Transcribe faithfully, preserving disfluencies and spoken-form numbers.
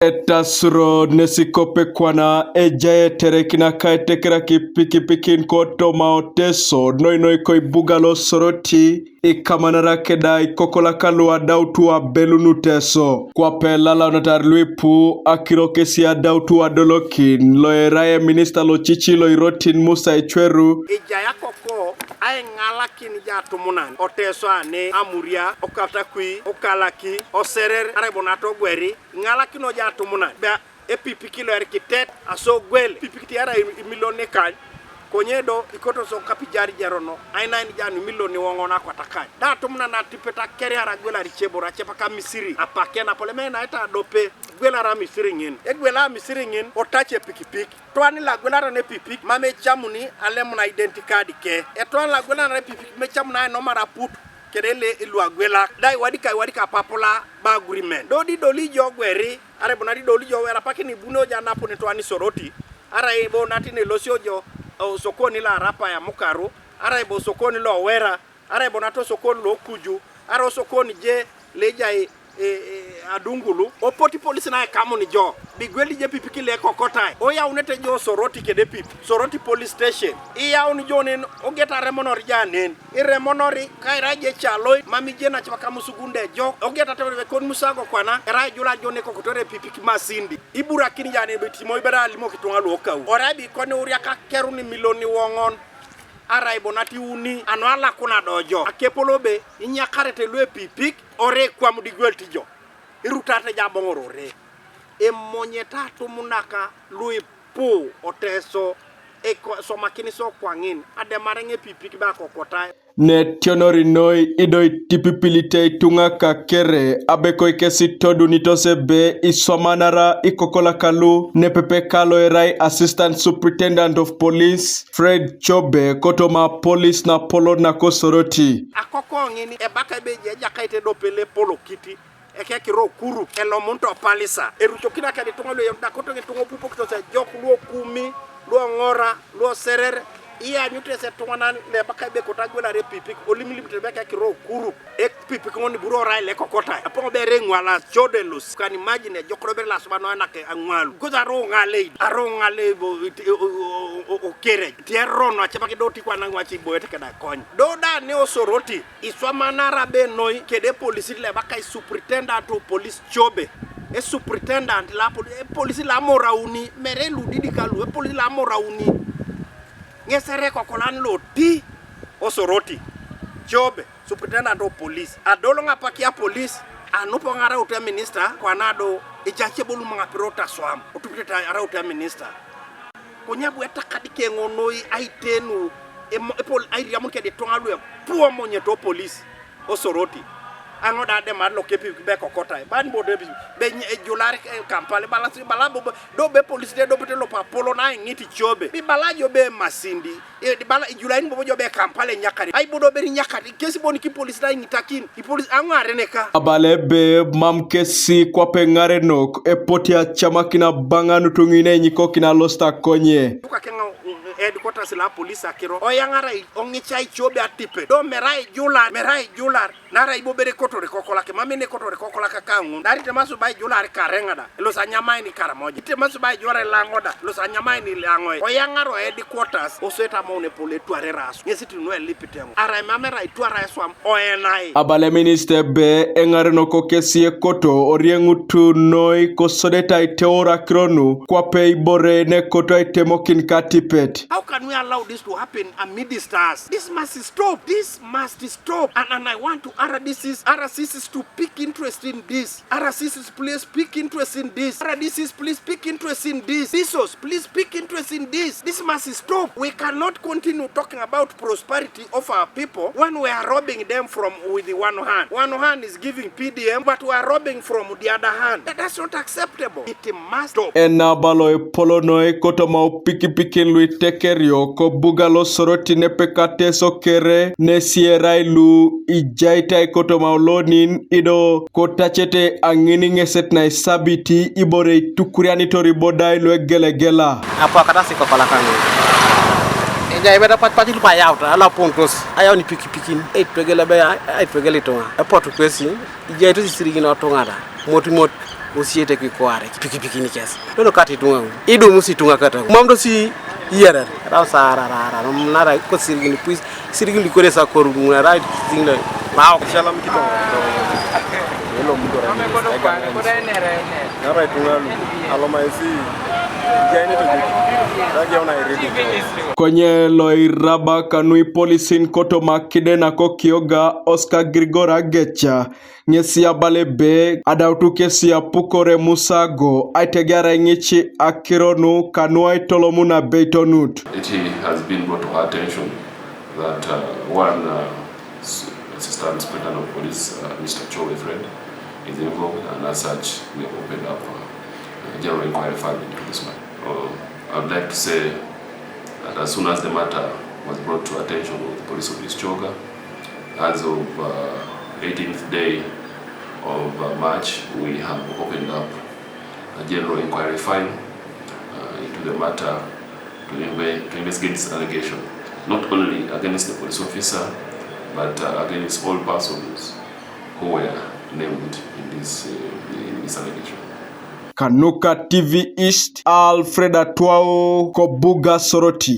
Etasuro nesi kopekwana ejai eterekina kaitekeraki pikipikin kotoma Oteso noinoi koibuga lo Soroti, ikamanara keda ikokolaka lu adautu abelunu Teso. Kwape lalaunatar luipu akiro kesi adautu adolokin lo erai eminista lo cici lo irotin Musa Ecweru. Ejai akoko aiŋalakin ijo atumunan Oteso ane, Amuria, Okatakwi, Okalaki, Oserer, arai bo natogweri, iŋalakino ijo atumunan. Bia epipiki lo erikitet, aso gwel, epipiki tiara imilion ikany, konye do ikoto so kapijar jerono, ainain ijo anu imilion iwoŋon akwatakany. Da atumunan atipet akeriar agwelar icebor, acepak Amisiri, apaken apolem enaita adope, egwelar Amisiri ŋin, egwela Amisiri ŋin, otac epikipik. Twan lo agwelare nepipik, mam ecamuni alemun identity card ke. Etwan lo agwelare nepipik, mecamuni ainomar aput, kede le lu agwelak. Da iwadik aiwadik apapula ba agreement. Do di idoli ijo gweri, arai bo nat idoli ijo wera, apak ni ibunio ijo anapun itwan Soroti, arai bo nat ne ilosio ijo, o, sokoni lo Arapai Amukaru, arai bo sokoni lo Wera, arai bo nat osokoni lo Kuju, arai osokoni je lo ejai, e, e, Adungulu, opot ipolis naikamun ijo, bigwel ijo epipik lo ekokotai, oyaunete ijo Soroti kede epipik, Soroti Police Station, iyaun ijo nen, oget aremonor ijo anen, iremonori, kaira ijo ecaloi, mam ijo nacipak Amusugun da ejok, oget atemar ekon Musago kwana, erai ejula ijo nekokotore epipik Masindi, iburakini ijo anen, bo itimo ibere alimok ituŋa lu okau, orai bo ikoni iuriak akerun imilion iwoŋon, arai bo nat iuni, anu alakuna do ijo, akepolo be, inyakarete lu epipik, ore ekwam da igwelit ijo, irutarete ijo aboŋor ore, emonyete atumunak lu ipu Oteso, eko-, esomakinis okwaŋin, ademar eŋ epipik be akokotai. Netionori noi ido itipipilite ituŋa kakere, abe koi kesi todunitos ebe iswamanara ikokolak lu, nepepe ka lo erai Assistant Superintendent of Police, Fred Chobe, kotoma polis napolon nako Soroti. Akoko ŋin ebaka ebe ejai Ejakait ediope lo epolokit, ekekiro Okuruk, elomunit Opalisa, erucokini akedi ituŋa lu eyom da kotoŋ ituŋa opupokitos ejok, lu Okumi, lu Oŋora, lu Oserer, ianyut esi etuŋanan lo ebaka ebe kotagwelare epipik, olimilimit ebe ekekiro Okuruk, epipik ŋon iburo orai lo ekokotai, epoŋ ebe ere eŋwalas, codelos, can imagine ejok lo ebe lasuma noi nake aŋwalu, kosi aroŋalei, aroŋalei bo, it-, o, o, o, o, okerec, tierono acapak do tikwana ŋwace iboete keda ikony, do da ne Osoroti, iswamanara be noi kede epolisit lo ebakai Superintendent of Police Chobe, esuperintendent lo apol-, epolisit lo amorauni, mere ludidika lu, epolisit lo amorauni. Ŋes ere ekokolan loti Osoroti, Chobe, Superintendent of Police. Adoloŋ apak apolis, anup eoŋ araut eminista, kwana do ejai cebo lu mam apirot aswam, otupitete araut eminista. Konye abu etakadike ŋo noi aitenu emo-, epol-, airiamun kede ituŋa lu epuomonyeto polis Osoroti. Aŋo da ademar lokepi be ekokotai, ban bo de bi, be ny-, ejular, eh, Kampala, ibala, ibala bo, bo, do be polis de dobete lopa apolon aiŋit Chobe. Ibala jo be Masindi, eh, ibala ijulain bobo jo be Kampala enyakari. Ai bo do be inyakari, kesi bon ki polis da iŋitakin. Ipolis aŋaren eka. Abala ebe mam kesi kwape eŋarenok epoti acamakin abaŋanut ŋin enyikokin alosit akonye. Tukakeŋ, mm, headquarters lo apolis akiro, oyaŋarai oŋica Chobe atipet. Do merai ijular, merai ijular. Naarai ibobere kotore kokolak, mam ene kotore kokolak kaŋun. Naarai itemasi bo ijular kareŋa da, elosi anyamain Karamoja. Itemasi bo ijular ilaŋo da, elosi anyamain ilaŋo. Oyaŋar o headquarters, osoit amaun epol etwarere aswam. Ŋesi tinu elipit eoŋ. Arai mam erai itwar aswam, oenai. Abala eminista ebe eŋarenok kesi ekoto orieŋut noi kosodete aiteor akiro nu, kwape ibore nekoto aitemokin katipet. How can we allow this to happen amidst us? This must stop. This must stop. And, and I want to R D Cs, R C Cs to pick interest in this. R C Cs, please pick interest in this. R D Cs, please pick interest in this. Bishops, please pick interest in this. This must stop. We cannot continue talking about prosperity of our people when we are robbing them from with one hand. One hand is giving P D M, but we are robbing from the other hand. That, that's not acceptable. It must stop. Enaba lo epolonoi kotoma opikipikin lu itekerio kobuga lo Soroti nepekate sokere, nesi erai lu ijaitai kotoma olonin, ido kotacete aŋin ŋeset naisabiti ibore itukurianitor ibodai lu egelegela. Apuakatasi kokolak ŋun. Ejai ibere pacpac lupa ayaut, alapoŋtos, ayaun ipikipikin, eitwegel ebe, eitwegel ituŋa, epotu kwesi, ijaitos isirigin otuŋa da, motimot. Usiete kwi kware pikipiki ni kes. Dodo kati tunga. Idu musi tunga kata. Mam do si yara. Ra sa ra ra ra. Nara ko sirgin puis sirgin li kore sa koru nguna ra singla. Wow. Inshallah mi kito. Hello mudo ra. Nara tunga. Alo mai si. Jai ni to. Ra ge ona iridi. Konye loi raba kanui polisin koto makide na ko Kyoga Oscar Grigor Agecha. Ŋesi abala ebe adautu kesi apukore musago aitegeara iŋici akiro nu kanu aitolomun abeitonut. It has been brought to our attention that uh, one uh, s- Assistant Superintendent of Police, uh, Mister Cho Wilfred, is involved, and as such, we have opened up uh, a general inquiry file into this matter. Uh, I would like to say that as soon as the matter was brought to attention of the police of East Kyoga, as of uh, eighteenth day of uh, March, we have opened up a general inquiry file uh, into the matter to, inve- to investigate this allegation, not only against the police officer, but uh, against all persons who were named in this, uh, in this allegation. Kanuka T V East, Alfred Atwao, Kobuga Soroti.